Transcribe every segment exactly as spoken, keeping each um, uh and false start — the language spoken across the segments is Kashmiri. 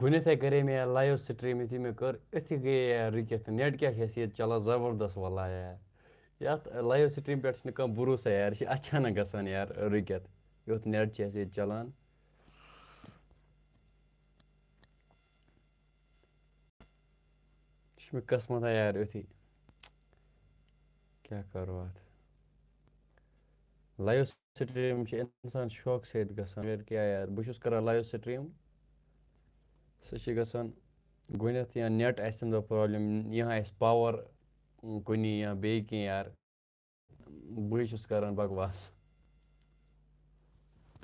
گۄڈٕنیتھٕے کَرے مےٚ یہِ live stream، یُتھُے مےٚ کٔر، أتھی گٔیے یار رُکِتھ۔ Net کیٛاہ چھِ اَسہِ ییٚتہِ چَلان زبردست واللہ یار۔ یَتھ live stream پٮ۪ٹھ چھُنہٕ کانٛہہ بھروسَے یار، یہِ چھِ اچانک گژھان یار رُکِتھ۔ یُتھ net چھِ اَسہِ ییٚتہِ چَلان۔ یہِ چھُ مےٚ قٕسمَتھا یار یُتھُے۔ کیٛاہ کَرو اَتھ؟ Live stream چھِ اِنسان شوقہٕ سۭتۍ گژھان۔ مگر کیٛاہ یار، بہٕ چھُس کَران live stream۔ سُہ چھِ گژھان گۄڈٕنٮ۪تھ یا net آسہِ تَمہِ دۄہ problem، یا آسہِ power کُنہِ یا بیٚیہِ کینٛہہ یار۔ بٕے چھُس کَران بکواس۔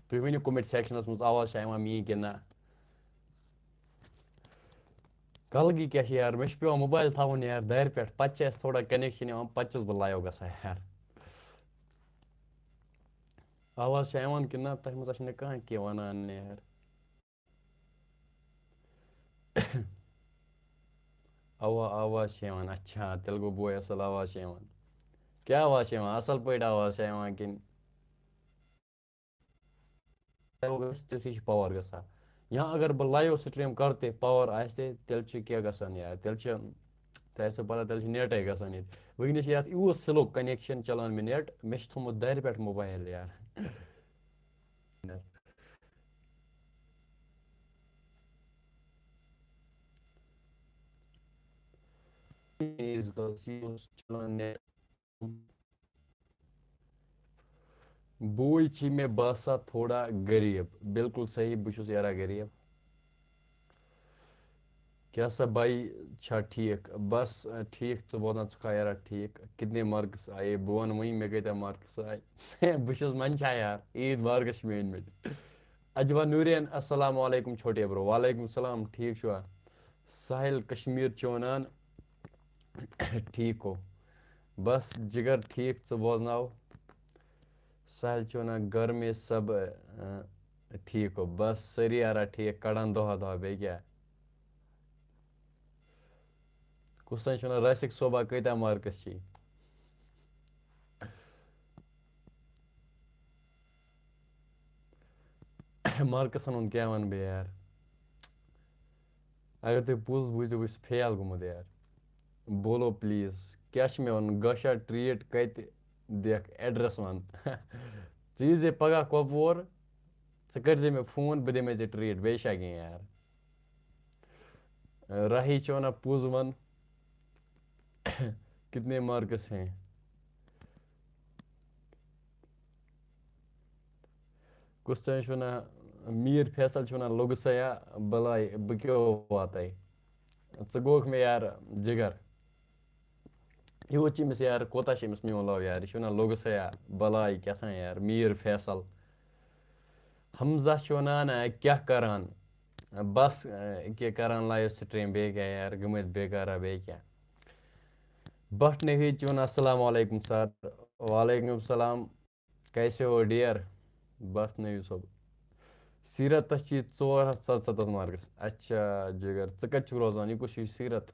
تُہۍ ؤنِو comment sectionَس منٛز، آواز چھا یِوان میٛٲنۍ کِنہٕ نہ؟ کَلگی کیٛاہ چھِ یار، مےٚ چھُ پٮ۪وان mobile تھاوُن یار دارِ پٮ۪ٹھ، پَتہٕ چھِ اَسہِ تھوڑا connection یِوان، پَتہٕ چھُس بہٕ live گژھان یار۔ آواز چھا یِوان کِنہٕ نہ؟ تۄہہِ منٛز چھِنہٕ کانٛہہ کینٛہہ وَنان یار۔ اوا، آواز چھِ یِوان۔ اچھا، تیٚلہِ گوٚو بوے اَصٕل آواز چھِ یِوان۔ کیٛاہ آواز چھِ یِوان؟ اَصٕل پٲٹھۍ آواز چھِ یِوان کِنہٕ؟ تیٚلہِ گوٚو گژھِ تیُتھُے چھُ power گژھان۔ یا اگر بہٕ live stream کَرٕ تہِ، power آسہِ تہِ، تیٚلہِ چھُ کیٛاہ گژھان یار؟ تیٚلہِ چھِ، تۄہہِ آسیو پَتہ، تیٚلہِ چھُ netٕے گژھان ییٚتہِ۔ وٕنکیٚنَس چھِ یَتھ یوٗت slow connection چَلان مےٚ net، مےٚ چھِ تھوٚمُت دارِ پٮ۪ٹھ mobile یار۔ بوے چھی مےٚ باسان تھوڑا غریب۔ بالکل صحیح، بہٕ چھُس یارا غریب۔ کیٛاہ سا بھائی چھا ٹھیٖک؟ بس، ٹھیٖک، ژٕ بوزان، ژٕ کھا یارا ٹھیٖک؟ کتنے marks آیے؟ بہٕ وَنہٕ وۄنۍ مےٚ کۭتیٛاہ marks آے۔ بہٕ چھُس منٛدچھان یار، عیٖد مبارکس چھِ مےٚ أنۍ مٕتۍ۔ اجوا نوریَن، السلام علیکم چھوٹے برو۔ وعلیکم السلام، ٹھیٖک چھُوا؟ ساحل کشمیر چھُ وَنان، ٹھیٖک گوٚو۔ بس جگر ٹھیٖک، ژٕ بوزناو۔ ساحل چھُ وَنان، گھر میں سب، اَ، ٹھیٖک گوٚو۔ بس سٲری یارا ٹھیٖک، کَڑان دۄہا دۄہا، بیٚیہِ کیٛاہ؟ کُس تام چھُ وَنان، راسِک صٲبا کۭتیٛاہ marks چھی؟ Marksن ہُنٛد کیٛاہ وَنہٕ بہٕ یار؟ اگر تُہۍ پوٚز بوٗزِو، بہٕ چھُس fail گوٚمُت یار۔ بولو please، کیٛاہ چھُ مےٚ وَنُن؟ گاشا treat کَتہِ دِکھ؟ Address وَن۔ ژٕ ییٖزِ پَگاہ کۄپوور، ژٕ کٔرۍزِ مےٚ phone، بہٕ دِمَے ژےٚ treat، بیٚیہِ چھا کینٛہہ یار؟ راہی چھِ وَنان، پوٚز وَن، کتنے marks ہیں؟ کُس تام چھُ وَنان، میٖر فیصل چھُ وَنان، لوٚگُس یا بَلاے، بہٕ کیٛاہ واتَے؟ ژٕ گوٚوکھ مےٚ یار جِگر۔ یوٗت چھِ أمِس یار، کوٗتاہ چھِ أمِس میون love یار؟ یہِ چھُ وَنان، لوٚگُس یا بَلاے کیٛاہ تام یار، میٖر فیصل۔ حمزہ چھُ وَنان، اَ، کیٛاہ کَران؟ بَس، اَ، کیٛاہ کَران live stream، بیٚیہِ کیٛاہ یار، گٔمٕتۍ بیکارا، بیٚیہِ کیٛاہ؟ بٹ نوید چھُ وَنان، السلام علیکم sir۔ وعلیکم السلام۔ کیسے ہو dear؟ بٹ نوید صٲب۔ سیٖرتَس چھِ ژور ہَتھ ستسَتتھ marks۔ اچھا جِگر، ژٕ کَتہِ چھُکھ روزان؟ یہِ کُس چھُ یہِ سیٖرت؟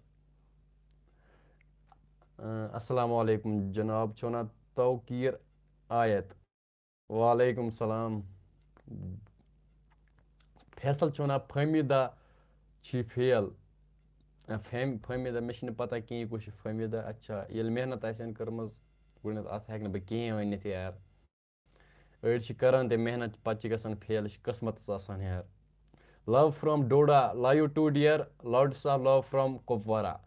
اَ، السلام علیکم جناب، چھُ وَنان توقیٖر آیت۔ وعلیکم السلام۔ فیصل چھُ وَنان، فہمیدہ چھی fail۔ فہم-، فہمیدہ، مےٚ چھِنہٕ پَتہ کِہیٖنۍ، یہِ کُس چھُ فہمیدہ۔ اچھا، ییٚلہِ محنت آسن کٔرمٕژ، گۄڈٕنٮ۪تھ اَتھ ہٮ۪کہٕ نہٕ بہٕ کِہیٖنۍ ؤنِتھ یار۔ أڑۍ چھِ کَران تہِ محنت، پَتہٕ چھِ گژھان fail، یہِ چھِ قٕسمَتَس آسان یار۔ Love from Doda، love you too dear، lots of love from Kupwara.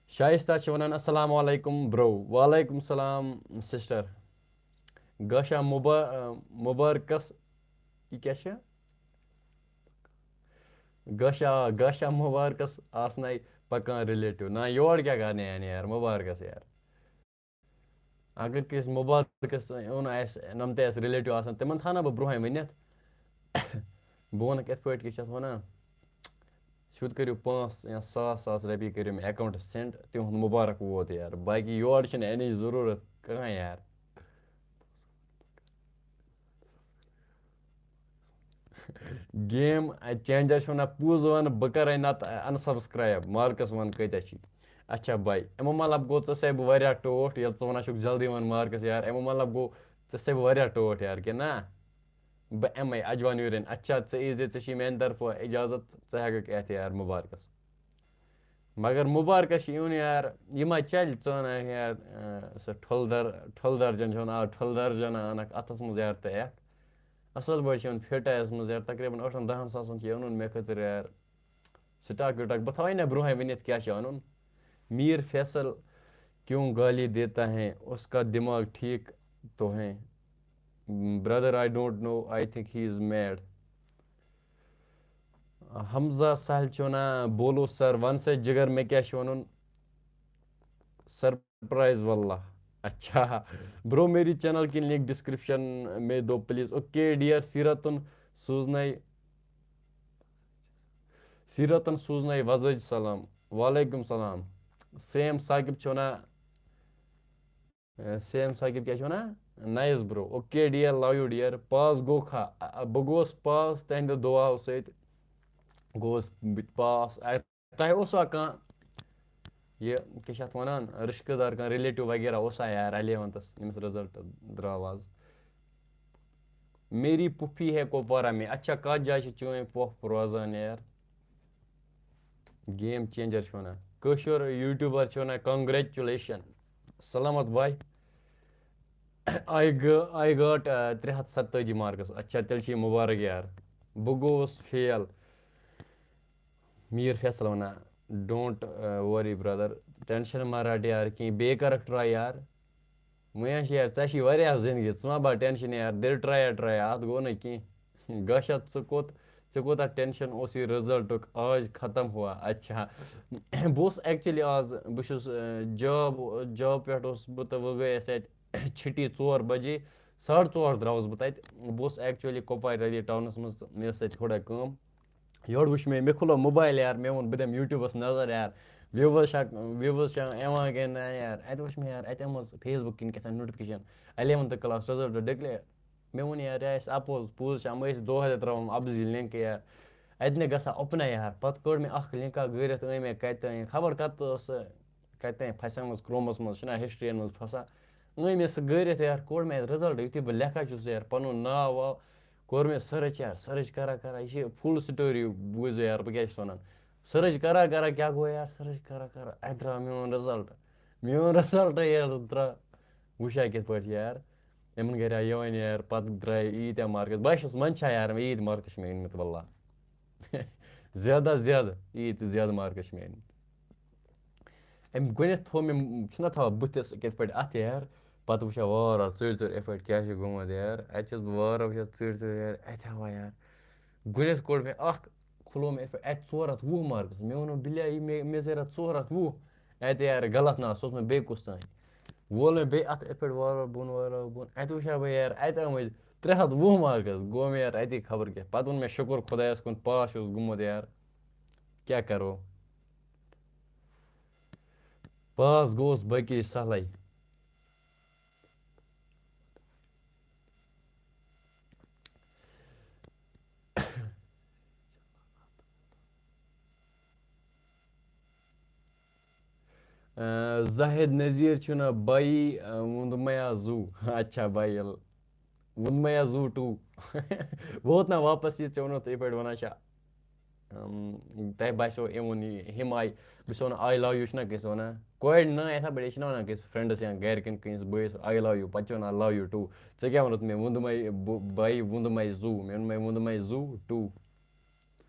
شائستہ چھِ وَنان، السلام علیکم bro۔ وعلیکم السلام sister۔ گاشا مُبا-، مُبارکَس، یہِ کیٛاہ چھِ؟ گاشا، گاشا مُبارکَس آسنَے پَکان relative۔ نہ، یور کیٛاہ کَرنہِ یعنی یار، مُبارکَس یار۔ اگر کٲنٛسہِ مُبارکَس اوٚن آسہِ، نۄم تہِ آسہِ relative آسان، تِمَن تھاونہ بہٕ برونٛہَے ؤنِتھ۔ بہٕ وَنَکھ یِتھ پٲٹھۍ کیٛاہ چھِ اَتھ وَنان، سیوٚد کٔرِو پانٛژھ یا ساس ساس رۄپیہِ کٔرِو مےٚ accountَس send، تِہُنٛد مُبارک ووت یار، باقٕے یور چھِنہٕ اَمِچ ضروٗرت کٕہٕنۍ یار۔ Game changer چھِ وَنان، پوٚز وَن، بہٕ کَرَے نَتہٕ unsubscribe۔ مارکَس وَن کۭتیٛاہ چھی؟ اچھا بھائی، یِمو مطلب گوٚو ژےٚ سۭتۍ بہٕ واریاہ ٹوٹھ، ییٚلہِ ژٕ وَنان چھُکھ جلدی وَن مارکَس یار، یِمو مطلب گوٚو ژےٚ سۭتۍ بہٕ واریاہ ٹوٹھ یار، کِنہٕ نہ؟ بہٕ اَمَے اجوان یوٗرِن، اچھا، ژٕ یی زِ، ژےٚ چھی میٛانہِ طرفہٕ اجازت، ژٕ ہٮ۪کَکھ یِتھ یار مُبارکَس۔ مگر مُبارکَس چھِ یُن یار، یہِ ما چَلہِ ژٕ اَنان یار، اَ، سُہ ٹھُلہٕ دَر، ٹھُلہٕ درجن چھُ وَنان، آ، ٹھُلہٕ درجن اَنَکھ اَتھَس منٛز یار، تہٕ یَکھ اَصٕل پٲٹھۍ چھِ یِوان فِٹ آیَس منٛز یار، تقریٖباً ٲٹھَن دَہَن ساسَن چھِ یہِ اوٚنمُت مےٚ خٲطرٕ یار۔ سٹاک وٹاک بہٕ تھاوَے نہ برونٛہَے ؤنِتھ کیٛاہ چھُ اَنُن۔ میٖر فیصل کیوں گالی دیتا ہے، اس کا دماغ ٹھیک تو ہے؟ Brother, I don't know, I think he is mad. حمزہ سہل چھُ وَنان، بولو سر، وَن سا جِگر، مےٚ کیٛاہ چھُ وَنُن؟ سرپرائز واللہ۔ اچھا۔ برو، میری چینل کی لنک ڈسکرپشن میں دو پلیز۔ اوکے ڈیئر سیرتن سوزنائی، سیرتن سوزنائی وزج سلام۔ وعلیکم سلام۔ سیم ثاقب چھُ وَنان، اے، سیم ثاقب کیٛاہ چھُ وَنان؟ Nice bro. Okay dear, love you dear. Pass گوٚو کھا؟ اَ، اَ، بہٕ گوٚوُس پاس تُہنٛدِ دُعاہو سۭتۍ۔ گوٚوُس بہٕ تہِ پاس۔ اَ، تۄہہِ اوسوا کانٛہہ یہِ، کیٛاہ چھِ اَتھ وَنان، رِشتہٕ دار، کانٛہہ ریلیٹو وغیرہ اوسا یار الیونتھس، ییٚمِس رِزلٹ درٛاو آز؟ میری پھوپھی ہے کپوارہ میں۔ اچھا، کَتھ جایہِ چھِ چٲنۍ پھوپھ روزان یار؟ گیم چینجر چھِ وَنان۔ کٲشُر یوٗٹیوٗبر چھِ وَنان، کنگریچولیشن۔ سلامت بھائی۔ I got, I got, uh, ترٛےٚ ہَتھ ستٲجی مارکس۔ اچھا، تیٚلہِ چھِ یہِ مُبارک یار۔ بہٕ گوٚوُس فیل۔ میٖر فیصل وَنان، ڈونٹ ؤری برٛدر، ٹینشن مہ رَٹ یار کِہیٖنۍ، بیٚیہِ کَرَکھ ٹراے یار۔ وۄنۍ ہا چھِ یار، ژےٚ چھِ واریاہ زندگی، ژٕ مہ بَر ٹینشن یار، دِل ٹرایا ٹرایا، اَتھ گوٚو نہٕ کینٛہہ۔ گاشا، ژٕ کوٚت، ژےٚ کوٗتاہ ٹینشن اوس یہِ رِزلٹُک، آج ختم ہوا۔ اچھا۔ بہٕ اوسُس ایکچُؤلی آز، بہٕ چھُس، اے، جاب، جاب پٮ۪ٹھ اوسُس بہٕ تہٕ وۄنۍ گٔے اَسہِ اَتہِ چھُٹی ژور بجے، ساڑٕ ژور درٛاوُس بہٕ تَتہِ۔ بہٕ اوسُس ایکچُؤلی کۄپوارِ ریلی ٹاونَس منٛز تہٕ مےٚ ٲس تَتہِ تھوڑا کٲم۔ یورٕ وٕچھ مےٚ، مےٚ کھُلوو موبایل یار، مےٚ ووٚن بہٕ دِمہٕ یوٗٹیوٗبَس نظر یار، ویوٕز چھا، ویوٕز چھا یِوان کِنہٕ نہ یار۔ اَتہِ وٕچھ مےٚ یار، اَتہِ آمٕژ فیس بُک کِنۍ کیٛاہ تام نوٹیفکیشن، الیونتھ کلاس رِزلٹ ڈِکلیئر۔ مےٚ ووٚن یار، یہِ آسہِ اَپوز، پوٚز چھا، یِم ٲسۍ دۄہَے ترٛاوان اَپزٕے لِنک یار، اَتہِ نہٕ گژھان اوپنَے یار۔ پَتہٕ کٔڑ مےٚ اَکھ لِنکا گٲرِتھ، أنۍ مےٚ کَتہِ تام، خبر کَتہِ ٲس سۄ، کَتہِ تام پھَسیمٕژ کرومَس منٛز، چھِنہ ہِسٹرٛیَن منٛز پھَسان۔ أنۍ مےٚ سُہ گٲرِتھ یار، کوٚڑ مےٚ اَتہِ رِزلٹ، یُتھُے بہٕ لیکھان چھُس یار پَنُن ناو واو، کوٚر مےٚ سٔرٕچ یار، سٔرٕچ کَران کَران، یہِ چھِ فُل سٹوری، بوٗزِو یار، بہٕ کیٛاہ چھُس وَنان۔ سٔرٕچ کَران کَران کیٛاہ گوٚو یار، سٔرٕچ کَران کَران، اَتہِ درٛاو میون رِزلٹ، میون رِزلٹ یار درٛاو۔ وٕچھ ہا کِتھ پٲٹھۍ یار، یِمَن گَرِ آے یِوان یار، پَتہٕ درٛاے ییٖتیٛاہ مارکٕس، بہٕ ہا چھُس منٛدچھان یار، مےٚ ییٖتۍ مارکٕس چھِ مےٚ أنۍمٕتۍ واللہ۔ زیادٕ حظ زیادٕ، ییٖتۍ زیادٕ مارکٕس چھِ مےٚ أنۍمٕتۍ۔ أمۍ گۄڈٕنٮ۪تھ تھوٚو مےٚ، چھُنہ تھاوان بٕتھِس کِتھ پٲٹھۍ اَتھٕ یار، پَتہٕ وٕچھان وارٕ وارٕ ژٔرۍ ژٔرۍ یِتھ پٲٹھۍ کیٛاہ چھِ گوٚمُت یار۔ اَتہِ چھَس بہٕ وارٕ وارٕ وٕچھان ژٔرۍ ژٔرۍ یار، اَتہِ ہاوان یار۔ گۄڈٕنٮ۪تھ کوٚڑ مےٚ اَکھ، کھُلوو مےٚ یِتھ پٲٹھۍ اَتہِ ژور ہَتھ وُہ مارکٕس۔ مےٚ ووٚنُم، بِلیٛا، یہِ مےٚ، مےٚ زیٖر اَتھ ژور ہَتھ وُہ۔ اَتہِ یار غلط ناو، سُہ اوس مےٚ بیٚیہِ کُس تام۔ وول مےٚ بیٚیہِ اَتھ یِتھ پٲٹھۍ وارٕ وارٕ بۄن، وارٕ وارٕ بۄن۔ اَتہِ وٕچھا بہٕ یار، اَتہِ آمٕتۍ ترٛےٚ ہَتھ وُہ مارکٕس۔ گوٚو مےٚ یار اَتی خبر کیٛاہ۔ پَتہٕ ووٚن مےٚ، شُکُر خۄدایَس کُن، پاس چھُس گوٚمُت یار۔ کیٛاہ کَرو؟ پاس گوس باقی سہلے۔ آ، زاہد نذیر چھُنہ بایی، آ، ووٚنمَے آ زُو۔ اچھا بایی، ووٚنمَے آ زُو ٹوٗ۔ ووت نہ واپس یہِ، ژےٚ ووٚنُتھ یِتھ پٲٹھۍ وَنان چھا۔ اَم، تۄہہِ باسیو یہِ ووٚن یہِ، ہِم آیہِ، بہٕ چھُس وَنان، I love you چھِنہ کٲنٛسہِ وَنان؟ کورِ نہ، یِتھَے پٲٹھۍ چھِنہ وَنان کٲنٛسہِ فرٛٮ۪نٛڈَس یا گَرِکٮ۪ن کٲنٛسہِ بٲیِس، I love you، پَتہٕ چھِ وَنان، love you too۔ ژےٚ کیٛاہ ووٚنُتھ مےٚ؟ ووٚنمَے بہٕ، بایی، ووٚنمَے زُو، مےٚ ووٚنمَے، ووٚنمَے زُو ٹوٗ۔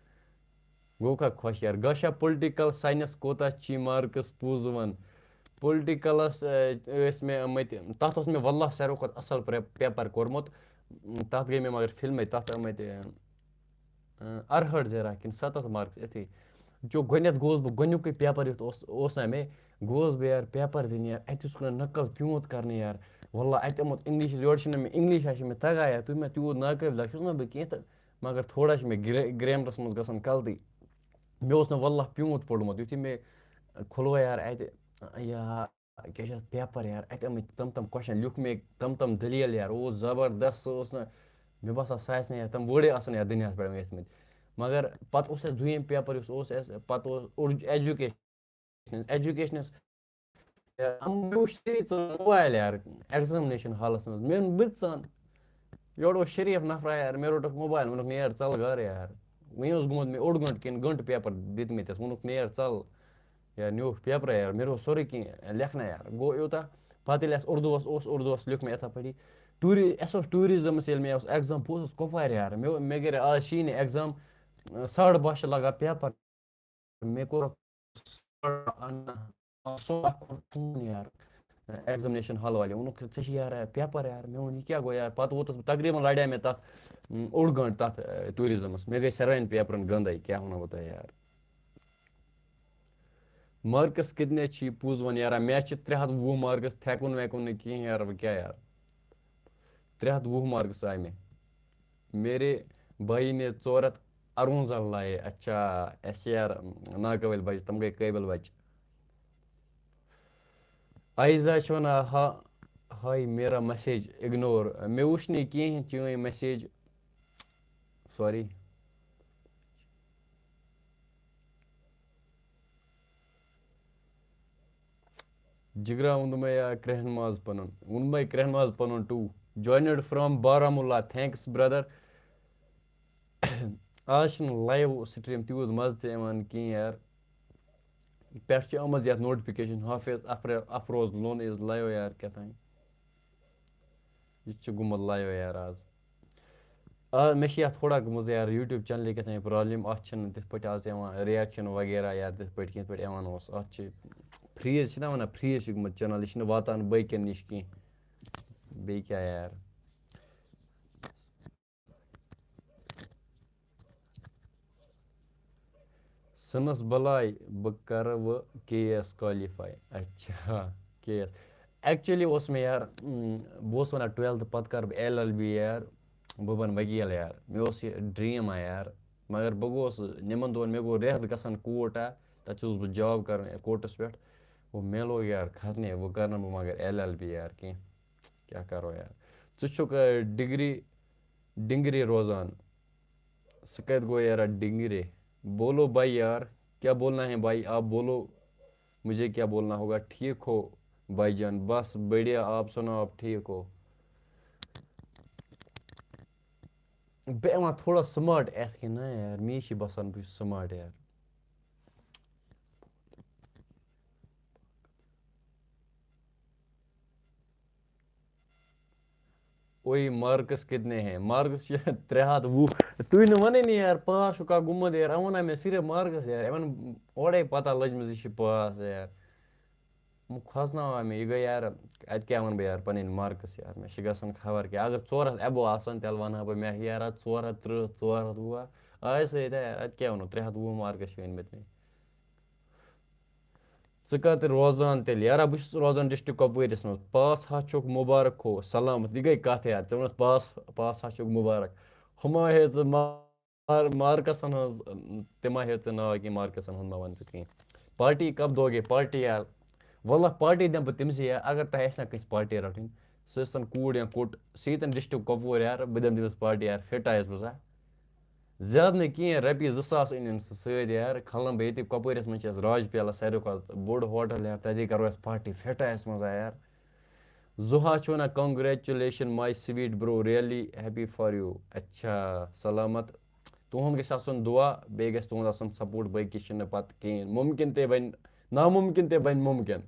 گوٚو کھا خۄش یار؟ گاشا، پُلٹِکَل ساینَس کوٗتاہ چھی مارکٕس؟ پوٚز وَن۔ پُلٹِکَلَس، اَ، ٲسۍ مےٚ آمٕتۍ، تَتھ اوس مےٚ واللہ ساروی کھۄتہٕ اَصٕل پرٛ-، پیپَر کوٚرمُت۔ تَتھ گٔے مےٚ مگر فِلمَے، تَتھ آمٕتۍ، اَ، اَرہٲٹھ زِرا کِنہٕ سَتَتھ مارکٕس یِتھُے۔ جو گۄڈٕنٮ۪تھ گوس بہٕ گۄڈٕنیُکُے پیپَر یُتھ اوس، اوس نہ مےٚ، گوس بہٕ یار پیپَر دِنہِ یار، اَتہِ اوس کَران نقل پیوٗنٛت کَرنہِ یار۔ واللہ اَتہِ آمُت اِنٛگلِشَس، یورٕ چھِنہٕ مےٚ اِنٛگلِش آسہِ مےٚ تَگان یار، تُہۍ مےٚ تیوٗت ناقٲبِل چھُس نہ بہٕ کینٛہہ تہٕ مگر تھوڑا چھِ مےٚ گرے-، گرٛیمرَس منٛز گژھان غلطی۔ مےٚ اوس نہٕ واللہ پیوٗنٛت پوٚرمُت، یُتھُے مےٚ کھُلوو یار اَتہِ، یا کیٛاہ چھِ اَتھ پیپَر یار، اَتہِ آمٕتۍ تِم تِم question، لیوٗکھ مےٚ تِم تِم دٔلیٖل یار، اوس زبردست، سُہ اوس نہٕ، مےٚ باسان سُہ آسہِ نہٕ یار تِم وٲڈٕے آسان یَتھ دُنیاہَس پٮ۪ٹھ ؤنِتھ مٕتۍ۔ مگر پَتہٕ اوس اَسہِ دوٚیِم پیپَر یُس اوس اَسہِ، پَتہٕ اوس اُردو ایجوکیشنَس، ایجوکیشنَس، یار، یِم مےٚ وٕچھ سٲری ژَن موبایِل یار، ایگزامنیشَن ہالَس منٛز، مےٚ ووٚن بہٕ تہِ ژَن۔ یورٕ اوس شریٖف نفرا یار، مےٚ روٚٹُکھ موبایل، ووٚنُکھ، "نیر ژَل گَرٕ یار۔" وۄنۍ اوس گوٚمُت مےٚ اوٚڑ گٲنٛٹہٕ کِنہٕ گٲنٛٹہٕ پیپر دِتمٕتِس، ووٚنُکھ، "نیر ژَل یار، نیوٗکھ پیپرا یار۔" مےٚ روٚٹ سورُے کینٛہہ لیکھنَے یار، گوٚو یوٗتاہ۔ پَتہٕ ییٚلہِ اَسہِ اُردوٗوَس اوس، اُردوٗوَس لیوٚکھ مےٚ یِتھَے پٲٹھی، ٹوٗری-، اَسہِ اوس ٹوٗرِزمَس، ییٚلہِ مےٚ اوس ایٚگزام، بہٕ اوسُس کۄپوارِ یار، مےٚ، مےٚ گٔے آز شیٖنہِ ایٚگزام، ساڑٕ باہ شیٚتھ لَگان پیپر۔ مےٚ کوٚر سُہ اکھ کوٚر فون یار، ایگزامنیشن ہال والٮ۪ن، ووٚنُکھ، "ژےٚ چھِ یار پیپر یار؟" مےٚ ووٚن، "یہِ کیٛاہ گوٚو یار؟" پتہٕ ووتُس بہٕ تقریٖباً لڑے مےٚ تتھ، اۭں، اوٚڑ گٲنٛٹہٕ تتھ، اۭں، ٹوٗرِزمس۔ مےٚ گٔے سارنٕے پیپرن گنٛدے، کیٛاہ وَنو بہٕ تۄہہِ یار۔ مارکس کتنے چھی؟ پوٚز وَن یارا، مےٚ چھِ ترٛےٚ ہَتھ وُہ مارکس، تھٮ۪کُن وٮ۪کُن نہٕ کِہیٖنۍ یار، وۄنۍ کیٛاہ یار۔ ترٛےٚ ہَتھ وُہ مارکس آے مےٚ۔ میرے بھائی نے ژور ہَتھ اَرُوَنزاہ لایے۔ اچھا، اَسہِ چھِ یار ناقٲبِل بچہِ، تِم گٔے قٲبِل بچہِ۔ عايزہ چھِ وَنان، ہا، ہاے میرا میسیج اگنور۔ مےٚ وٕچھ نہٕ کِہیٖنۍ چٲنۍ میسیج۔ سوری۔ جگرا ووٚن دوٚپمَے، آ، کرٛہن ماز پَنُن۔ ووٚنمَے کرٛہن ماز پَنُن two. Joined from Baramulla، thanks brother۔ آز چھِنہٕ live stream تیوٗت مَزٕ تہِ یِوان کِہیٖنۍ یار۔ پٮ۪ٹھ چھِ آمٕژ یَتھ notification، حافظ افر-، افروز لون is live یار، کیٛاہ تام۔ یہِ تہِ چھُ گوٚمُت live یار آز۔ آ، مےٚ چھِ یَتھ تھوڑا گٔمٕژ یار YouTube چینلہِ کیٛاہ تام problem، اَتھ چھِنہٕ تِتھ پٲٹھۍ آز یِوان reaction وغیرہ یار تِتھ پٲٹھۍ کینٛہہ، یِتھ پٲٹھۍ یِوان اوس۔ اَتھ چھِ freeze چھِنہ وَنان، freeze چھِ گٔمٕژ channel، یہِ چھِنہٕ واتان باقیَن نِش کینٛہہ۔ بیٚیہِ کیٛاہ یار؟ سٕنَس بَلاے، بہٕ کَرٕ وۄنۍ کے ایس qualify۔ اچھا، کے ایس۔ Actually اوس مےٚ یار، اۭں، بہٕ اوسُس وَنان twelfth پَتہٕ کَرٕ بہٕ ایل ایل بی یار، بہٕ بَنہٕ ؤکیٖل یار۔ مےٚ اوس یہِ dream آ یار، مگر بہٕ گوس نِمَن دۄہَن، مےٚ گوٚو رٮ۪تھ گژھان کوٹ آ، تَتہِ چھُس بہٕ job کَران کوٹَس پٮ۪ٹھ۔ گوٚو مےٚ لوٚگ یار کھَتنہِ، وۄنۍ کَرٕ نہٕ بہٕ مگر ایل ایل بی یار کینٛہہ۔ کیٛاہ کَرو یار؟ ژٕ چھُکھ، آ، ڈگری، ڈِنٛگرِ روزان۔ سُہ کَتہِ گوٚو یارا ڈِنٛگرِ؟ بولو بھائی یار، کیا بولنا ہے بھائی؟ آپ بولو، مجھے کیا بولنا ہوگا؟ ٹھیک ہو بھائی جان؟ بس بڑھیا، آپ سناؤ، آپ ٹھیک ہو؟ بہٕ یِوان تھوڑا smart اَتھ کِنۍ نہ یار، مےٚ چھِ باسان بہٕ چھُس smart یار۔ اوے مارکس کتنے ہیں؟ مارکس چھِ ترٛےٚ ہَتھ وُہ۔ تُہۍ نہٕ وَنٲنی یار، پاس چھُکھا گوٚمُت یار؟ یِمَن وَنان مےٚ صرف مارکس یار، یِمَن اورَے پَتہ لٔجمٕژ یہِ چھِ پاس یار۔ یِم کھوژناوان مےٚ، یہِ گٔے یار، اَتہِ کیٛاہ وَنہٕ بہٕ یار پَنٕنۍ مارکس یار؟ مےٚ چھِ گژھان خبر کیٛاہ۔ اگر ژور ہَتھ above آسَن، تیٚلہِ وَنہٕ ہا بہٕ، مےٚ یارا ژور ہَتھ تٕرٛہ، ژور ہَتھ وُہ، آے سۭتۍ یار، اَتہِ کیٛاہ وَنو، ترٛےٚ ہَتھ وُہ مارکس چھِ أنۍ مٕتۍ مےٚ۔ ژٕ کَتہِ روزان تیٚلہِ؟ یارا، بہٕ چھُس روزان ڈسٹرکٹ کۄپوٲرِس منٛز۔ پاس ہا چھُکھ مُبارک ہو، سلامت۔ یہِ گٔے کَتھ یار، ژےٚ ووٚنُتھ پاس، پاس ہا چھُکھ مُبارک۔ ہُہ ما ہے ژٕ مار-، مارکسَن ہٕنٛز، تہِ ما ہے ژٕ ناو کینٛہہ، مارکسَن ہُنٛد ما وَن ژٕ کینٛہہ۔ پارٹی کب دوگے؟ پارٹی یار، واللہ پارٹی دِمہٕ بہٕ تٔمسٕے یار، اگر تۄہہِ آسہِ نا کٲنٛسہِ پارٹی رَٹٕنۍ، سُہ ٲسۍتَن کوٗر یا کوٚٹ، سُہ ییٚتٮ۪ن ڈسٹرکٹ کۄپوور یار، بہٕ دِمہٕ تٔمِس پارٹی یار، فِٹ آیَس بہٕ سا۔ زیادٕ نہٕ کِہیٖنۍ، رۄپیہِ زٕ ساس أنِن سُہ سۭتۍ یار۔ کھلَن بہٕ ییٚتہِ کۄپوٲرِس منٛز چھِ اَسہِ راج پیالہ ساروی کھۄتہٕ بوٚڑ ہوٹل یار، تَتی کَرو أسۍ پارٹی فِٹ آیَس منٛز آ یار۔ زُہا چھُ وَنان، "Congratulation my sweet bro, really happy for you." اچھا، سلامت۔ تُہُنٛد گژھِ آسُن دُعا، بیٚیہِ گژھِ تُہُنٛد آسُن سپورٹ، باقٕے چھِنہٕ پَتہٕ کِہیٖنۍ۔ مُمکِن تہِ بَنہِ نامُمکِن، تہِ بَنہِ مُمکِن۔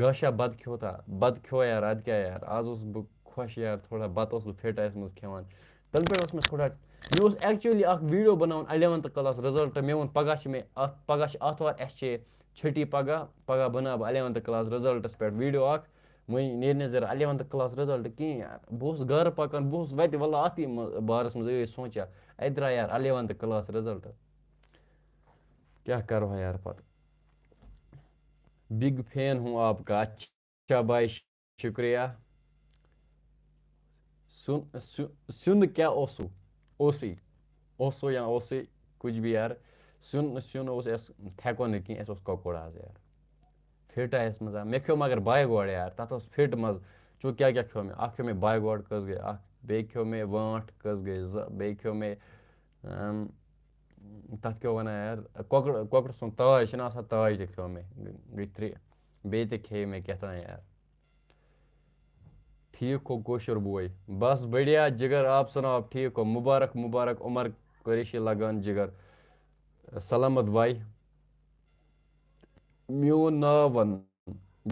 گاشا بَتہٕ کھیوٚوتھا؟ بَتہٕ کھیوٚو یار، اَدٕ کیٛاہ یار، آز اوسُس بہٕ خۄش یار، تھوڑا بَتہٕ اوسُس بہٕ فِٹ آیَس منٛز کھٮ۪وان۔ تَنہٕ پٮ۪ٹھ اوس مےٚ تھوڑا، مےٚ اوس actually اَکھ video بَناوُن eleventh class result، مےٚ ووٚن پَگاہ چھِ مےٚ اَتھ، پَگاہ چھِ آتھوار، اَسہِ چھِ چھُٹی پَگاہ، پَگاہ بَناو بہٕ eleventh class resultَس پٮ۪ٹھ video اَکھ، وۄنۍ نیرِ نہٕ ذرا eleventh class result کِہیٖنۍ یار۔ بہٕ اوسُس گَرٕ پَکان، بہٕ اوسُس وَتہِ وَلہٕ اَتھ یہِ مہ-، بارَس منٛز ٲسۍ سونٛچان، اَتہِ درٛاو یار eleventh class result۔ کیٛاہ کَرٕ ہا یار پَتہٕ؟ Big fan ہوں آپ کا۔ اچھا بھائی، شُکریہ۔ سیُن، سیُ-، سیُن کیٛاہ اوسوٕ؟ اوسُے۔ اوسو یا اوسُے، کچھ بھی یار۔ سیُن، سیُن اوس اَسہِ، تھٮ۪کو نہٕ کینٛہہ، اَسہِ اوس کۄکُر آز یار۔ فِٹ آیَس منٛز آ، مےٚ کھیوٚو مگر بایہِ گوڈ یار، تَتھ اوس فِٹ منٛز۔ چو کیٛاہ کیٛاہ کھیوٚو مےٚ؟ اَکھ کھیوٚو مےٚ بایہِ گوڈ، کٔژ گٔے اَکھ، بیٚیہِ کھیوٚو مےٚ وانٛٹھ، کٔژ گٔے زٕ، بیٚیہِ کھیوٚو مےٚ، اَم، تَتھ کیٛاہ وَنان یار، کۄکُر، کۄکُر سُنٛد تاج چھِنہ آسان، تاج تہِ کھیوٚو مےٚ، گٔے ترٛےٚ۔ بیٚیہِ تہِ کھیٚیہِ مےٚ کیٛاہ تام یار۔ ٹھیک ہو کٲشُر بوے؟ بس بڑھیا جگر، آپ سناو، آپ ٹھیک ہو؟ مبارک مبارک عمر قریشی لگان جگر۔ سلامت بھائی۔ میون ناو ون۔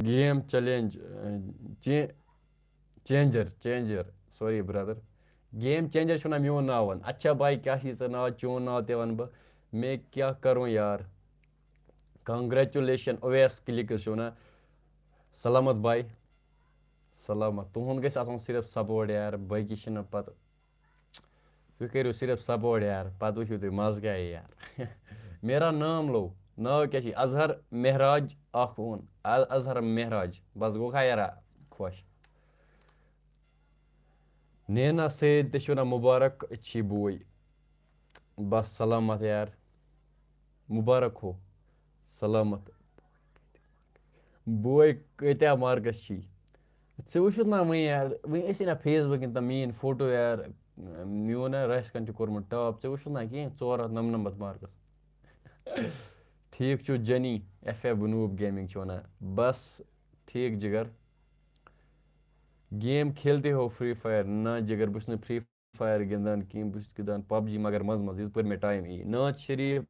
Game challenge, changer, changer, sorry brother. Game changer چھُ ونان میون ناو ون۔ اچھا بھائی، کیٛاہ چھُے ژےٚ ناو؟ چون ناو تہِ ونہٕ بہٕ۔ میں کیا کروں یار؟ کنگریچولیشن اویس کلکس چھُ ونان۔ سلامت بھائی۔ سلامت۔ تُہُنٛد گژھِ آسُن صرف سپورٹ یار، باقی چھِنہٕ پتہٕ۔ تُہۍ کٔرِو صرف سپورٹ یار، پتہٕ وٕچھِو تُہۍ مزٕ کیٛاہ یی یار۔ میرا نام لو، ناو کیٛاہ چھُے؟ اظہر مہراج اکھ اوٚن۔ ال-، اظہر مہراج۔ بس گوٚو کھا یارا خۄش۔ نینا سید تہِ چھُ ونان مبارک چھی بوے۔ بس سلامت یار۔ مبارک ہو۔ سلامت۔ بوے کۭتیٛاہ مارکس چھی؟ ژےٚ وٕچھُتھ نا وۄنۍ یار، وۄنۍ ٲسی نا فیس بُک کِنۍ تہٕ میٛٲنۍ فوٹو یار، میون نا رایس کھان چھُ کوٚرمُت ٹاپ، ژےٚ وٕچھُتھ نا کینٛہہ؟ ژور ہتھ نَمنَمَتھ مارکس۔ ٹھیٖک چھُ جنی، ایف ایف بنوٗب گیمنگ چھُ ونان۔ بس ٹھیٖک جگر۔ گیم کھیلتے ہو فری فائر؟ نہ جگر، بہٕ چھُس نہٕ فری فائر گِنٛدان کِہیٖنۍ، بہٕ چھُس گِنٛدان پب جی مگر منٛزٕ منٛزٕ یِتھ پٲٹھۍ مےٚ ٹایم یی۔ نعت شریف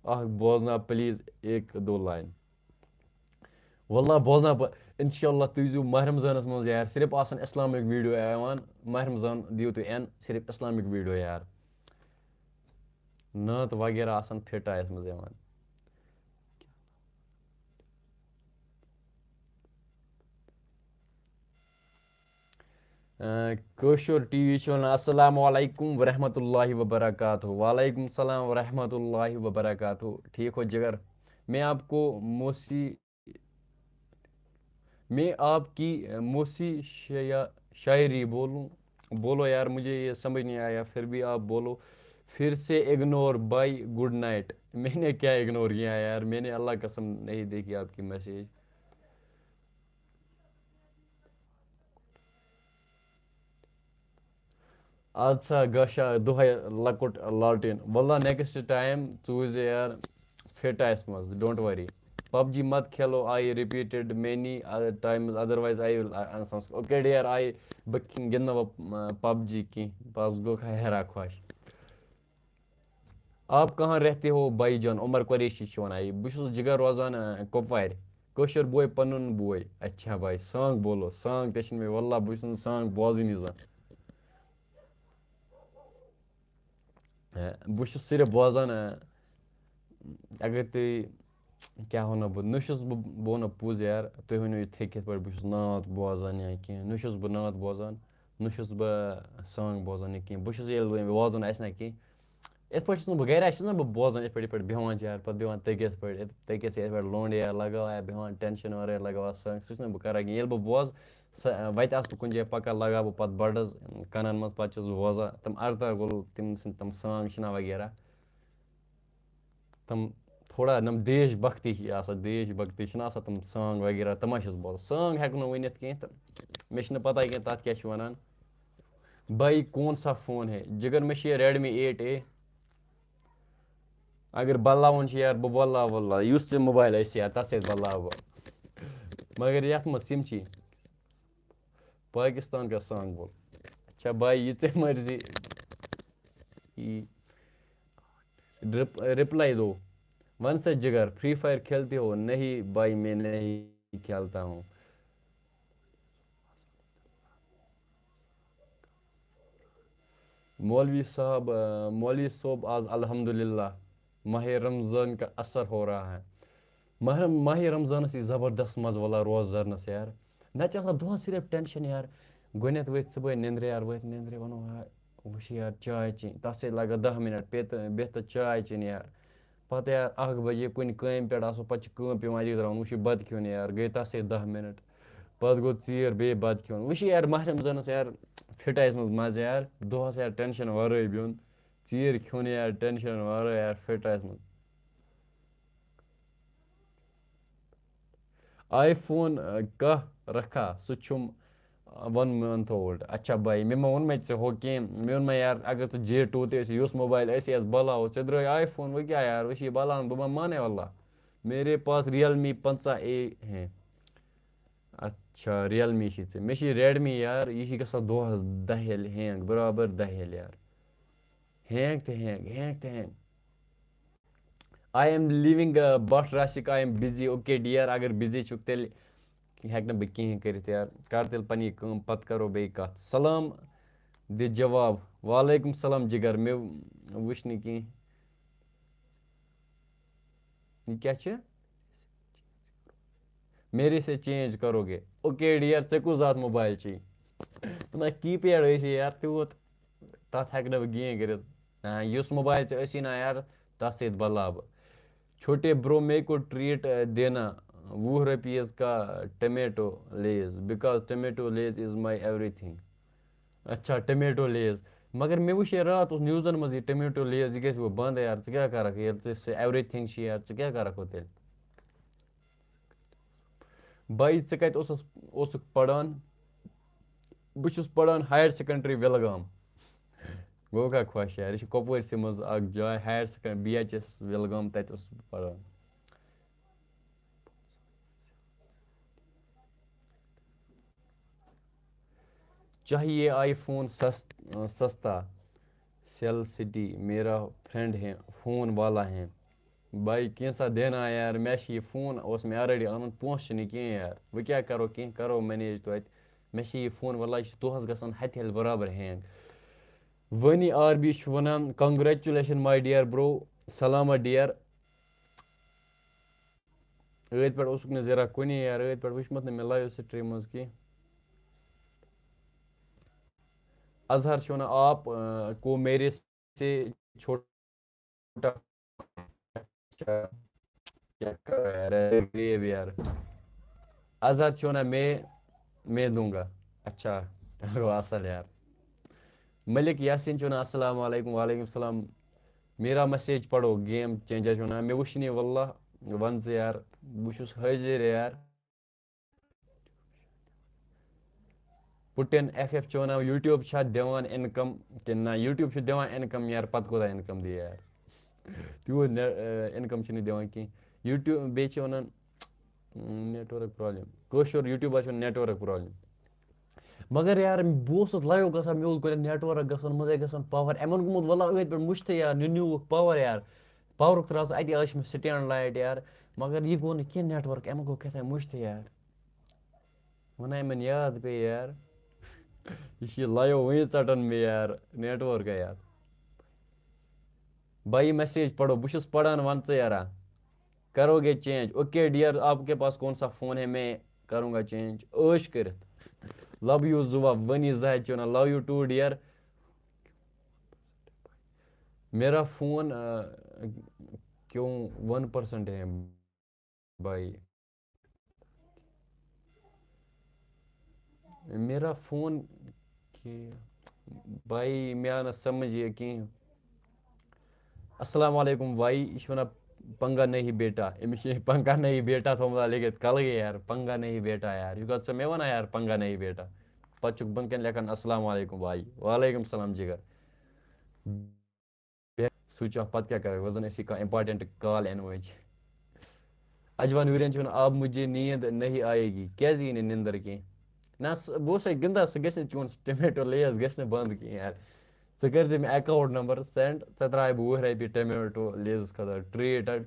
اکھ بوزنا پلیز ایک دو لائن۔ واللہ بوزنا بہٕ، انشاءاللہ تُہۍ ییٖزیو ماہ رمضانس منٛز یار، صرف آسان اسلامک ویڈیو یِوان، ماہ رمضان دِیِو تُہۍ این صرف اسلامک ویڈیو یار، نعت وغیرہ آسان فٹ آیس منٛز یِوان۔ آ، کٲشُر ٹی وی چھُ وَنان، "السلام علیکم ورحمۃ اللہ وبرکاتہ۔" وعلیکم السلام ورحمۃ اللہ وبرکاتہ۔ ٹھیک ہو جگر؟ میں آپ کو موسی، میں آپ کی موسی شیا-، شاعری بولوں؟ بولو یار، مجھے یہ سمجھ نہیں آیا، پھر بھی آپ بولو۔ پھر سے اگنور بائی گڈ نائٹ۔ میں نے کیا اگنور کیا یار؟ میں نے اللہ قسم نہیں دیکھی آپ کی میسج۔ اَدٕ سا گاشا دۄہَے لۄکُٹ لالٹیٖن۔ واللہ next time ژٕ وٕچھزِ یار فِٹ آسہِ منٛز، don't worry۔ پب جی مت کھیلو، I repeated many times, otherwise I will unsubscribe۔ Okay dear, I بہٕ گِنٛدنہٕ وۄنۍ پب جی کینٛہہ، بس گوٚو ہیرا خۄش۔ آپ کہاں رہتے ہو بھائی جان؟ عمر قریشی چھُ وَنان، یہِ بہٕ چھُس جِگر روزان، آ، کۄپوارِ۔ کٲشُر بوے پَنُن بوے۔ اچھا بھائی، سانگ بولو، سانگ تہِ چھِنہٕ مےٚ، واللہ بہٕ چھُس نہٕ سانگ بوزٲنی زانٛہہ۔ آ، بہٕ چھُس صرف بوزان، آ، اگر تُہۍ، کیٛاہ وَنو بہٕ، نہ چھُس بہٕ، بہٕ وَنو پوٚز یار، تُہۍ ؤنِو یِتھَے کِتھ پٲٹھۍ بہٕ چھُس نعت بوزان یا کینٛہہ، نہ چھُس بہٕ نعت بوزان، نہ چھُس بہٕ سانگ بوزان یا کینٛہہ۔ بہٕ چھُس ییٚلہِ وۄنۍ ووزُن آسہِ نہ کینٛہہ، یِتھ پٲٹھۍ چھُس نہٕ بہٕ گَرِ، اَسہِ چھُس نہ بہٕ بوزان، یِتھ پٲٹھۍ، یِتھ پٲٹھۍ بیٚہوان چھِ یارٕ، پَتہٕ بیٚہوان تٔکِس پٲٹھۍ، یِتھ-، تٔکِس یِتھ پٲٹھۍ لونٛڈٕ یا لَگاوان یا بیٚہوان ٹٮ۪نشَن وَرٲے لَگاوان سانٛگ، سُہ چھُس نہٕ بہٕ کَران کِہیٖنۍ۔ ییٚلہِ بہٕ بوزٕ، سۄ، وَتہِ آسہٕ بہٕ کُنہِ جایہِ پَکان، لَگاوٕ بہٕ پَتہٕ بَڈٕز کَنَن منٛز، پَتہٕ چھُس بہٕ بوزان تِم اَرداہ گُلہٕ، تِم سٕنٛدۍ تِم سانٛگ چھِنہ وغیرہ۔ تِم تھوڑا نۄم دیش بھکتی چھِ آسان، دیش بھکتی چھِنہ آسان تِم سانٛگ وغیرہ، تِم حظ چھُس بوزان۔ سانٛگ ہٮ۪کہٕ نہٕ ؤنِتھ کینٛہہ تہٕ مےٚ چھِنہٕ پَتہ کینٛہہ تَتھ کیٛاہ چھِ وَنان۔ بھائی کون سا فون ہے؟ جِگر، مےٚ چھِ یہِ Redmi eight A۔ اگر بلاوُن چھُ یار، بہٕ بلاوٕ واللہ، یُس ژےٚ موبایل آسہِ یار، تَتھ سۭتۍ بلاوٕ بہٕ۔ مگر یَتھ منٛز سِم چھی۔ پاکستان کا سانگ بول۔ اچھا بھائی، یہِ ژےٚ مرضی۔ یی۔ رپ-، رپلائی دو۔ وَن سا جِگر، Free Fire کھیلتے ہو؟ نہیں بھائی، میں نہیں کھیلتا ہوں۔ مولوی صاحب، آ، مولوی صٲب، آز الحمدللہ ماہِ رمضان کا اثر ہو رہا ہے۔ ماہِ رم-، ماہِ رمضانس یی زبردست مزٕ ولا روزدرنس یار۔ نتہٕ چھِ آسان دۄہس صرف ٹینشن یار۔ گۄڈٕنٮ۪تھ ؤتھۍ صُبحٲے نِندرِ یار، ؤتھۍ نِندرِ، ووٚنُن، ہا، وۄنۍ چھِ یار چاے چیٚنۍ، تتھ سۭتۍ لگان دَہ مِنٹ، پیٚتہٕ، بیٚہتہٕ چاے چیٚنۍ یار۔ پتہٕ یار اکھ بجے کُنہِ کامہِ پٮ۪ٹھ آسو، پتہٕ چھِ کٲم پٮ۪وان ییٚتہِ ترٛاوُن، وۄنۍ چھُ بتہٕ کھیوٚن یار، گٔے تتھ سۭتۍ دَہ مِنٹ۔ پتہٕ گوٚو ژیر، بیٚیہِ بتہٕ کھیوٚن۔ وۄنۍ چھِ یار ماہِ رمضانس یار فِٹ آسہِ منٛز مزٕ یار، دۄہس یار ٹینشن ورٲے بِہُن، ژیٖرۍ کھیوٚن یار ٹینشن ورٲے یار فِٹ آسہِ منٛز۔ آی فون، آ، کاہ رکھا، سُہ چھُم، آ، one month old۔ اچھا بھائی، مےٚ ما ووٚن مےٚ ژےٚ ہُہ کینٛہہ؟ مےٚ ووٚن مےٚ یار، اگر ژٕ جے ٹوٗ تہِ ٲسی، یُس موبایل ٲسی، یَس بلاوو، ژےٚ درٛاے آی فون، وۄنۍ کیٛاہ یار، وۄنۍ چھِ یہِ بلاوان، بہٕ ما مانے واللہ۔ میرے پاس Realme پنٛژاہ اے ہے۔ اچھا، ریلمی چھِ ژےٚ۔ مےٚ چھِ ریڈمی یار، یہِ چھِ گژھان دۄہَس دَہہِ ہِلہِ ہینٛگ، برابر دَہہِ ہِلہِ یار۔ ہینٛگ تہٕ ہینٛگ، ہینٛگ تہٕ ہینٛگ۔ I am leaving, uh, but Rasik, I am busy. Okay dear، اگر بِزی چھُکھ تیٚلہِ ہٮ۪کہٕ نہٕ بہٕ کِہیٖنۍ کٔرِتھ یار۔ کر تیٚلہِ پنٕنۍ کٲم، پتہٕ کرو بیٚیہِ کتھ۔ سلام دِ جواب۔ وعلیکم سلام جگر، مےٚ وٕچھ نہٕ کِہیٖنۍ۔ یہِ کیٛاہ چھِ؟ میرے سے چینج کرو گے۔ اوکے ڈیئر، ژےٚ کُس زاتھ موبایل چھی؟ نہ، کی پیڈ ٲسی یار تیوٗت، تَتھ ہٮ۪کہٕ نہٕ بہٕ کِہیٖنۍ کٔرِتھ۔ آ، یُس موبایل ژےٚ ٲسی نا یار، تَتھ سۭتۍ بلاو بہٕ۔ چھوٹے برو، میرے کو ٹریٹ دینا، وُہ رۄپیہِ کا tomato Lay's, because tomato lays is my everything. اچھا، ٹمیٹو لیز۔ مگر مےٚ وٕچھ یہِ راتھ اوس نیوزن منٛز یہِ ٹمیٹو لیز، یہِ گژھِ وۄنۍ بنٛد یار، ژٕ کیٛاہ کرکھ ییٚلہِ ژےٚ سُہ ایوری تھنگ چھِ یار، ژٕ کیٛاہ کرکھ وۄنۍ تیٚلہِ؟ بھائی، ژٕ کتہِ اوسُس، اوسُکھ پران؟ بہٕ چھُس پران ہایر سیکنڈری وِلگام۔ گوٚو کھا خۄش یار، یہِ چھِ کۄپوٲرۍ سٕے منٛز اکھ جاے higher second, B H S Wilgam, تتہِ اوسُس بہٕ پران۔ چاہیے آئی فون سس-، سستا، سیل سٹی، میرا فرینڈ ہے فون والا ہے۔ بھائی، کینٛژھا دینا یار، مےٚ چھِ یہِ فون، اوس مےٚ آلریڈی اَنُن، پونٛسہٕ چھِنہٕ کینٛہہ یار، بہٕ کیٛاہ کَرو، کینٛہہ کَرو مینیج توتہِ۔ مےٚ چھِ یہِ فون، واللہ، یہِ چھِ دۄہَس گژھان ہَتہِ ہَلہِ برابر ہینٛگ۔ وٲنی آر بی چھُ وَنان، congratulation my dear bro، Salamat dear. عٲدۍ پٮ۪ٹھ اوسُکھ نہٕ زیرا کُنی یار، عٲدۍ پٮ۪ٹھ وٕچھمُت نہٕ مےٚ لایِو سٹریٖم منٛز کینٛہہ۔ اظہر چھُ وَنان، آپ، اَ، کو میرے سے چھوٹا، کیا کر رہا ہے غریب یار؟ اظہر چھُ وَنان، میں، میں دوں گا۔ اچھا، گوٚو اَصٕل یار۔ ملک یاسین چھُ وَنان، السلام علیکم۔ وعلیکم السلام۔ میرا میسیج پڑھو، گیم چینجر چھُ وَنان، مےٚ وٕچھ نہٕ یہِ، واللہ، وَن ژٕ یار، بہٕ چھُس حٲضِر یار۔ پُٹِن ایف ایف چھُ وَنان، یوٗٹیوٗب چھا دِوان اِنکم کِنہٕ نہ؟ یوٗٹیوٗب چھُ دِوان اِنکم یار، پَتہٕ کوٗتاہ اِنکم دِیہِ یار؟ تیوٗت نے-، اِنکم چھُنہٕ دِوان کینٛہہ۔ یوٗٹیوٗب، بیٚیہِ چھِ وَنان، نیٹورک پرابلم۔ کٲشُر یوٗٹیوٗبَس چھُ نیٹورک پرابلم۔ مگر یار، بہٕ اوسُس لایِو گژھان، مےٚ اوس گۄڈٕ نیٹورک گژھان، منٛزَے گژھان پاور۔ یِمَن گوٚمُت، وَلہٕ، أتھۍ پٮ۪ٹھ مُشتٕے یار، نِنیوُکھ پاور یار۔ پاورُک ترٛاو ژٕ اَتی، آز چھِ مےٚ سٹینڈ لایٹ یار۔ مگر یہِ گوٚو نہٕ کینٛہہ نیٹورک، یِمَن گوٚو کیٛاہ تام مُشتٕے یار۔ وَنان یِمَن یاد پیٚیہِ یار۔ یہِ چھِ یہِ لایِو وٕنہِ ژَٹان مےٚ یار، نیٹورکَے یار۔ بھائی، میسیج پڑھو، بہٕ چھُس پران، وَن ژٕ یارا۔ کرو گے چینج۔ اوکے ڈیئر، آپ کے پاس کون سا فون ہے؟ میں کروں گا چینج۔ عٲش کٔرِتھ۔ لو یوٗ زُوا، ؤنی زاہد چھُ وَنان، لو یوٗ ٹو ڈیئر۔ میرا فون، آ، کیوں ون پرسنٹ ہے؟ بھائی، میرا فون کہ، بھائی، مےٚ آو نہٕ سمجھ یہِ کینٛہہ۔ السلام علیکم بھائی، یہِ چھُ وَنان پنگا نہیں بیٹا، أمِس چھُ پنگا نہیں بیٹا تھوٚمُت لیکھِتھ کَلہٕ گٔے یار، پنگا نہیں بیٹا یار، یہِ گوٚو ژٕ مےٚ وَنان یار پنگا نہیں بیٹا، پَتہٕ چھُکھ بۄن کَنہِ لیکھان السلام علیکم بھائی، وعلیکم السلام جگر۔ سوئچ آف، پتہٕ کیٛاہ کرو؟ وۄنۍ زن اَسہِ کانٛہہ important call یِنہٕ وٲج۔ اجوان ویرین چھُ وَنان، "اب مجھے نیند نہیں آئے گی۔" کیٛازِ یی نہٕ نِندٕر کینٛہہ؟ نہ، سُہ، بہٕ اوسَے گِنٛدان، سُہ گژھِ نہٕ، چون سُہ ٹمیٹو لیز گژھِ نہٕ بنٛد کینٛہہ یار۔ ژٕ کٔرۍ زِ مےٚ account number send، ژےٚ ترٛاوَے بہٕ وُہ رۄپیہِ ٹمیٹو لیزَس خٲطرٕ treat۔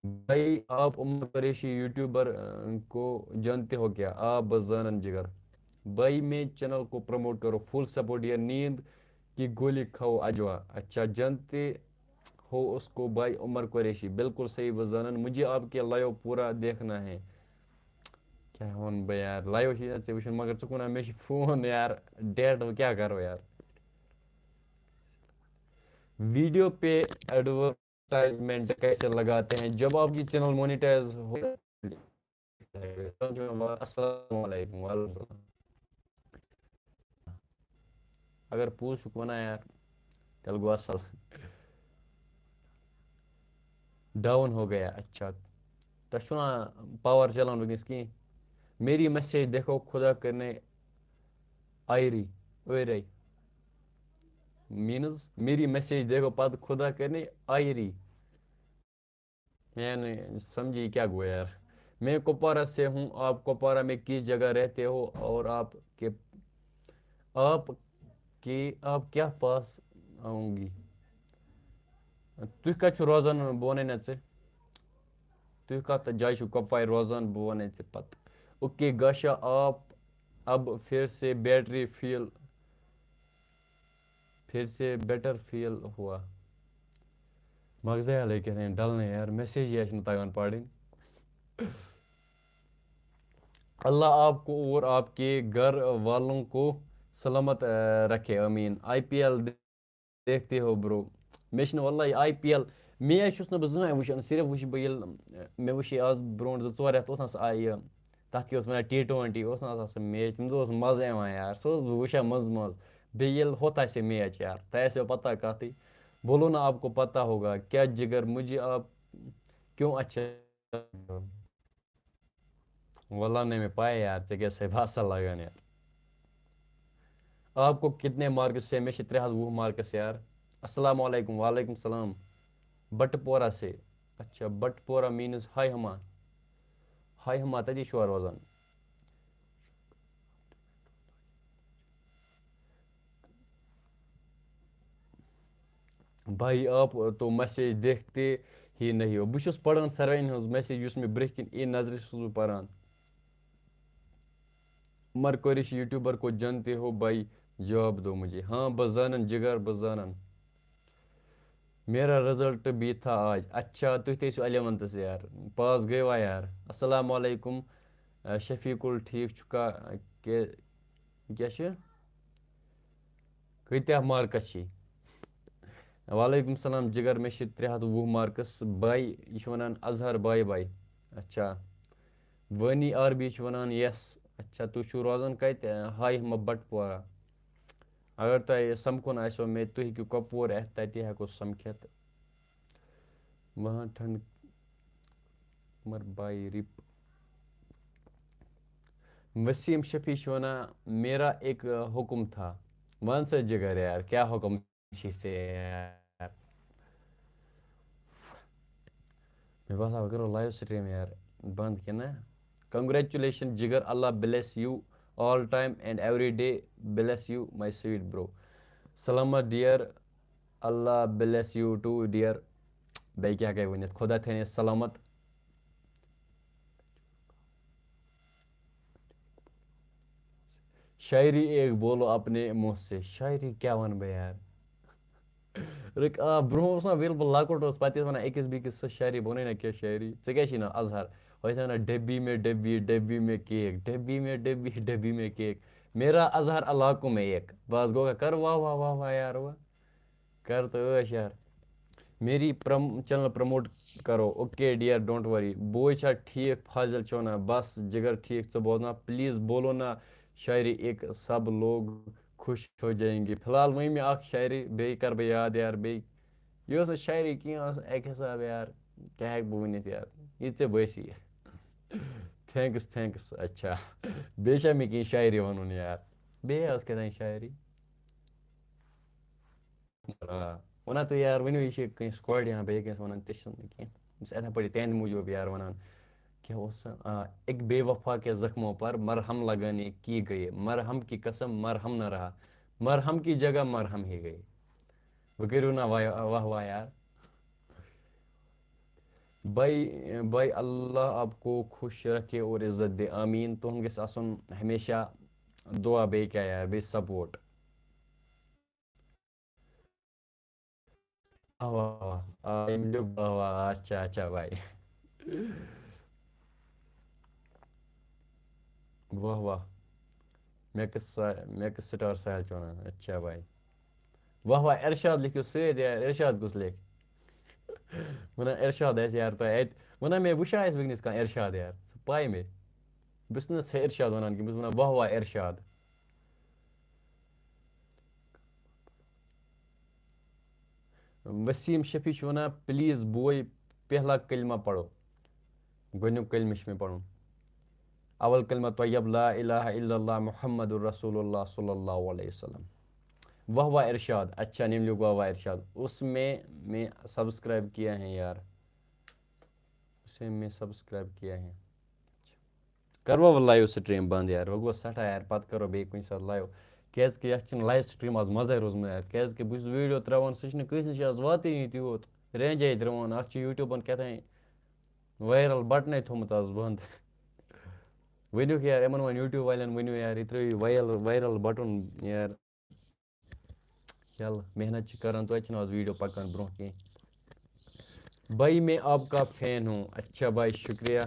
بھائی، آپ عمر قریشی یوٹیوبر، آ، کو جانتے ہو کیا؟ آ، بہٕ زانان جگر۔ بھائی، میرے چینل کو پروموٹ کرو، فل سپورٹ۔ یا نیند کی گولی کھاؤ اجوا۔ اچھا، جانتے ہو اس کو بھائی عمر قریشی؟ بالکل صحیح، بہٕ زانان۔ مجھے آپ کے لائیو پورا دیکھنا ہے۔ کیٛاہ وَنہٕ بہٕ یار، لائیو چھِ ژےٚ وٕچھُن، مگر ژٕ کُن آو مےٚ چھِ فون یار، ڈیٹ، وۄنۍ کیٛاہ کَرو یار؟ ویڈیو پہ ایڈورٹائزمنٹ کیسے لگاتے ہیں؟ جب آپ کی چینل مونیٹائز ہو۔ السلام علیکم، وعلیکم السلام۔ اگر پوٚز چھُکھ وَنان یار، تیٚلہِ گوٚو اَصٕل۔ ڈاؤن ہو گیا، اچھا۔ تۄہہِ چھُو نا پاور چلان وٕنکیٚس کینٛہہ؟ میری میسیج دیکھو خدا کرنے آیری، ٲرے۔ مینٕز، میری میسیج دیکھو پتہٕ خدا کرنے آیری۔ مےٚ نہٕ سمجھی یہِ کیٛاہ گوٚو یار۔ میں کپوارہ سے ہوں، آپ کپوارہ میں کس جگہ رہتے ہو اور آپ کے آپ کے آپ کیا پاس آؤں گی؟ تُہۍ کَتہِ چھِو روزان؟ بہٕ وَنَے نہ ژےٚ، تُہۍ کَتھ جایہِ چھِو کۄپوارِ روزان؟ بہٕ وَنَے ژےٚ پَتہٕ۔ اوکے گاشا، آپ اب پھر سے بیٹری فیل پھر سے بیٹر فیل ہوا۔ مغزے علی کہتے ہیں ڈلنے یار، میسج ہی چھنہٕ تگان پرٕنۍ۔ اللہ آپ کو اور آپ کے گھر والوں کو سلامت، آ، رکھے، آمین۔ آئی پی ایل دیکھتے ہو برو؟ مےٚ چھُنہٕ واللہ آئی پی ایل میچ چھُس نہٕ بہٕ زٕہٕنۍ وٕچھان، صرف وٕچھِ بہٕ ییٚلہِ، مےٚ وٕچھ یہِ آز برونٛٹھ زٕ ژور رٮ۪تھ اوس نہ سُہ آیہِ، تَتھ کیٛاہ اوس وَنان، ٹی ٹُوَنٹی اوس نہ آسان سُہ میچ، تَمہِ دۄہ اوس مَزٕ یِوان یار، سُہ اوسُس بہٕ وٕچھان منٛزٕ منٛزٕ۔ بیٚیہِ ییٚلہِ ہُتھ آسہِ میچ یار، تۄہہِ آسیو پَتہ کَتھٕے۔ بولو نا آپ کو پتہ ہوگا کیا جگر مجھے آپ کیوں اچھا؟ واللہ نے میں پائے یار، ژےٚ کیٛاہ سا باسا لگان یار۔ آپ کو کتنے مارکس سے؟ مےٚ چھِ ترٛےٚ ہَتھ وُہ مارکس یار۔ السلام علیکم۔ وعلیکم السلام۔ بٹپورہ سے۔ اچھا، بٹپورہ مینز ہاے ہما۔ ہاے ہما تَتی چھُوا روزان؟ بھائی آپ تو میسج دیکھتے ہی نہیں ہو۔ بہٕ چھُس پران سارنٕے ہٕنٛز میسج، یُس مےٚ برٛونٛہہ کِنۍ یی نظرِ، چھُس بہٕ پران۔ مر کوریش یوٹیوبر کو جانتے ہو بھائی؟ جواب دو مجھے۔ ہاں، بہٕ زانان جگر، بہٕ زانان۔ میرا رزلٹ بھی تھا آج۔ اچھا، تُہۍ تہِ ٲسِو الیونتھس یار، پاس گٔیوا یار؟ السلام علیکم، آ، شفیق ال، ٹھیٖک چھُکھا؟ کہِ، یہِ کیٛاہ چھِ؟ کۭتیٛاہ مارکس چھی؟ وعلیکم السلام جگر، مےٚ چھِ ترٛےٚ ہَتھ وُہ مارکس۔ بھائی، یہِ چھُ وَنان اظہر، بھائی بھائی۔ اچھا۔ وٲنی آر بی چھُ وَنان یس۔ اچھا، تُہۍ چھِو روزان کَتہِ؟ ہاے ہمہ بٹپورہ۔ اگر تۄہہِ سَمکھُن آسیو مےٚ، تُہۍ ہیٚکِو کۄپوور یِتھ، تَتی ہٮ۪کو سَمکھِتھ۔ وہاں ٹھنڈ مر بھائی رِپ۔ وسیم شفیع چھُ وَنان، میرا ایک حکم تھا۔ وَن سا جگر یار، کیٛاہ حُکم چھِ ژےٚ یار؟ مےٚ باسان، وۄنۍ کَرو لایِو سٹریٖم یار بنٛد کِنہٕ نہ؟ Congratulations جگر، اللہ bless you all time and every day bless you my sweet bro. Salamat dear، اللہ bless you too dear. بیٚیہِ کیٛاہ گٔے ؤنِتھ؟ خۄدا تھٲینَے سلامت۔ شاعری ایک بولو اپنے منہ سے۔ شاعری کیٛاہ وَنہٕ بہٕ یار؟ رٕک، آ، برٛونٛہہ اوس نہ، ییٚلہِ بہٕ لۄکُٹ اوسُس، پَتہٕ ٲسۍ وَنان أکِس بیٚکِس سۄ شاعری، بہٕ وَنَے نہ کینٛہہ شاعری۔ ژےٚ کیٛاہ چھی ناو؟ اظہر۔ وۄنۍ ٲسۍ وَنان، ڈبی میں ڈبی، ڈبی میں کیک، ڈبی میں ڈبی، ڈبی میں کیک۔ میرا اظہر علاقوں میں ایک۔ بس گوٚو، کَر واہ واہ واہ واہ یار، واہ۔ کر تو عٲش یار۔ میری پرم-، چینل پروموٹ کرو۔ Okay dear, don't worry. بوے چھا ٹھیک؟ فاضل چھو نا؟ بس جگر ٹھیک، ژٕ بوزنا؟ پلیز بولو نا شاعری ایک، سب لوگ خوش ہو جائیں گے۔ فی الحال ؤنۍ مےٚ اکھ شاعری، بیٚیہِ کر بہٕ یاد یار، بیٚیہِ۔ یہِ ٲس نہٕ شاعری کینٛہہ، ٲس اکہِ حساب یار، کیٛاہ ہٮ۪کہٕ بہٕ ؤنِتھ یار، یہِ ژےٚ بٲسی۔ Thanks, thanks. اچھا، بیٚیہِ چھا مےٚ کینٛہہ شاعری ونُن یار؟ بیٚیہِ ٲس کیٛاہ تام شاعری۔ آ، وَنان تُہۍ یار، ؤنِو، یہِ چھِ کٲنٛسہِ کورِ یا بیٚیہِ کٲنٛسہِ وَنان، تہِ چھِنہٕ کینٛہہ۔ بہٕ چھُس یِتھَے پٲٹھۍ تِہِنٛدِ موٗجوٗب یار وَنان، کہِ اوس، آ، ایک بے وفا کے زخموں پر مرہم لگانے کی گئی، مرہم کی قسم مرہم نہ رہا، مرہم کی جگہ مرہم ہی گئی۔ وۄنۍ کٔرِو نہ واہ، واہ واہ یار۔ بھائی، بھائی، اللہ آپ کو خوش رکھے اور عزت دے، آمین۔ تُہُنٛد گژھِ آسُن ہمیشہ دُعا، بیٚیہِ کیٛاہ یار، بیٚیہِ سپورٹ۔ واہ، واہ، واہ۔ آ، یِم لیوٚکھ واہ، واہ۔ اچھا، اچھا، بھائی۔ واہ، واہ۔ میکس سا-، میکس سٹار ساحل چھُ وَنان۔ اچھا، بھائی۔ واہ، واہ، ارشاد لیکھِو سۭتۍ، یار۔ ارشاد کُس لیکھِ؟ وَنان ارشاد آسہِ، یار، تۄہہِ اَتہِ۔ وَنان مےٚ وٕچھا آسہِ وٕنکیٚنَس کانٛہہ ارشاد، یار۔ پَے مےٚ۔ بہٕ چھُس نہٕ سُہ ارشاد وَنان کینٛہہ، بہٕ چھُس وَنان واہ، واہ، ارشاد۔ وسیم شفیع چھُ وَنان، پلیز بوے، پہلا کلمہ پڑھو۔ گۄڈٕنیُک کلمہٕ چھُ مےٚ پَرُن۔ اول کلمہ طیب، لا الہ الا اللہ محمد رسول اللہ صلی اللہ علیہ وسلم۔ واہ واہ ارشاد، اچھا، نیم لیوٚکھ واہ واہ ارشاد۔ اس میں، میں سبسکرائب کیا ہے یار۔ اسے میں سبسکرائب کیا ہے۔ کَروا وۄنۍ live stream بنٛد یار؟ وۄنۍ گوٚو سٮ۪ٹھاہ یار، پَتہٕ کَرو بیٚیہِ کُنہِ ساتہٕ live، کیٛازِکہِ یَتھ چھِنہٕ live stream آز مَزَے روٗزمُت یار، کیٛازِکہِ بہٕ چھُس video ترٛاوان، سُہ چھُنہٕ کٲنٛسہِ نِش آز واتٲنی تیوٗت، rangeے ترٛاوان، اَتھ چھُ YouTubeن کیٛاہ تام viral buttonے تھوٚمُت آز بنٛد۔ ؤنِو یار، یِمَن وۄنۍ YouTube والٮ۪ن ؤنِو یار، یہِ ترٛٲیِو viral، viral button یار۔ یَلہٕ، محنت چھِ کران، توتہِ چھِنہٕ آز video پکان برونٛہہ کینٛہہ۔ بھائی، میں آپ کا fan ہوں۔ اچھا بھائی، شکریہ۔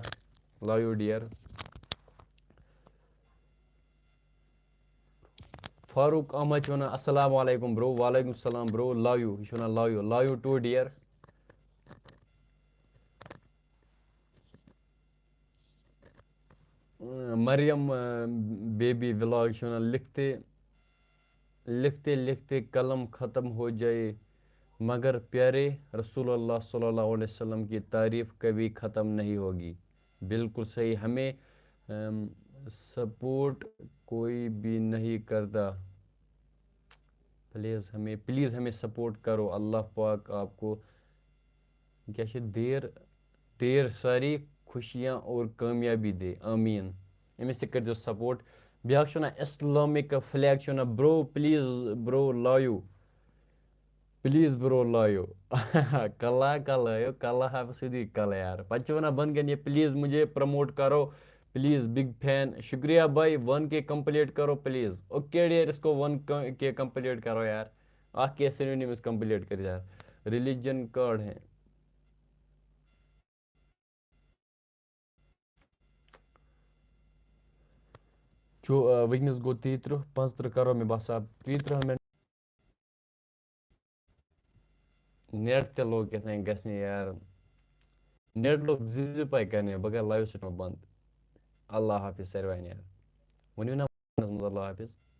Love you dear۔ Farooq Ahmad چھُ وَنان، السلام علیکم bro۔ وعلیکم السلام bro، love you۔ یہِ چھُ وَنان، love you، love you too dear۔ مریم، آ، baby vlog چھِ وَنان، لکھتے لکھتے لکھتے قلم ختم ہو جائے، مگر پیارے رسول اللہ صلی اللہ علیہ وسلم کی تعریف کبھی ختم نہیں ہوگی۔ بالکل صحیح۔ ہمیں، ام، support کوئی بھی نہیں کرتا۔ پلیز ہمیں، پلیز ہمیں support کرو۔ اللہ پاک آپ کو کیٛاہ چھِ، ڈھیر، ڈھیر ساری خوشیاں اور کامیابی دے۔ آمین۔ أمِس تہِ کٔرۍزیو support۔ بیٛاکھ چھُ وَنان Islamic flag چھُ وَنان، bro please bro love you۔ Please bro love you۔ کلا کلا یو کلا ہا سیدھی کلا یار۔ پَتہٕ چھِ وَنان بۄنہٕ کَنہِ یہِ، please مجھے promote کرو۔ Please big fan۔ شکریہ بھائی، one K complete کرو please۔ Okay dear، S co one K complete کرو یار۔ اکھ K سنونیمز complete کٔرِتھ یار۔ Religion card ہے۔ چھُ، آ، وٕنکیٚنَس گوٚو تیٚیہِ ترٕٛہ، پانٛژترٕٛہ کرو مےٚ باسان، تیٚیہِ ترٕٛہ منٹ۔ نیٹ تہِ لوٚگ کیٛاہ تام گژھنہِ یار۔ نیٹ لوٚگ زِ زِ پاے کرنہِ، بہٕ کرٕ live stream بنٛد۔ اللہ حافظ ساروِین یار۔ ؤنِو نا منٛز اللہ حافظ۔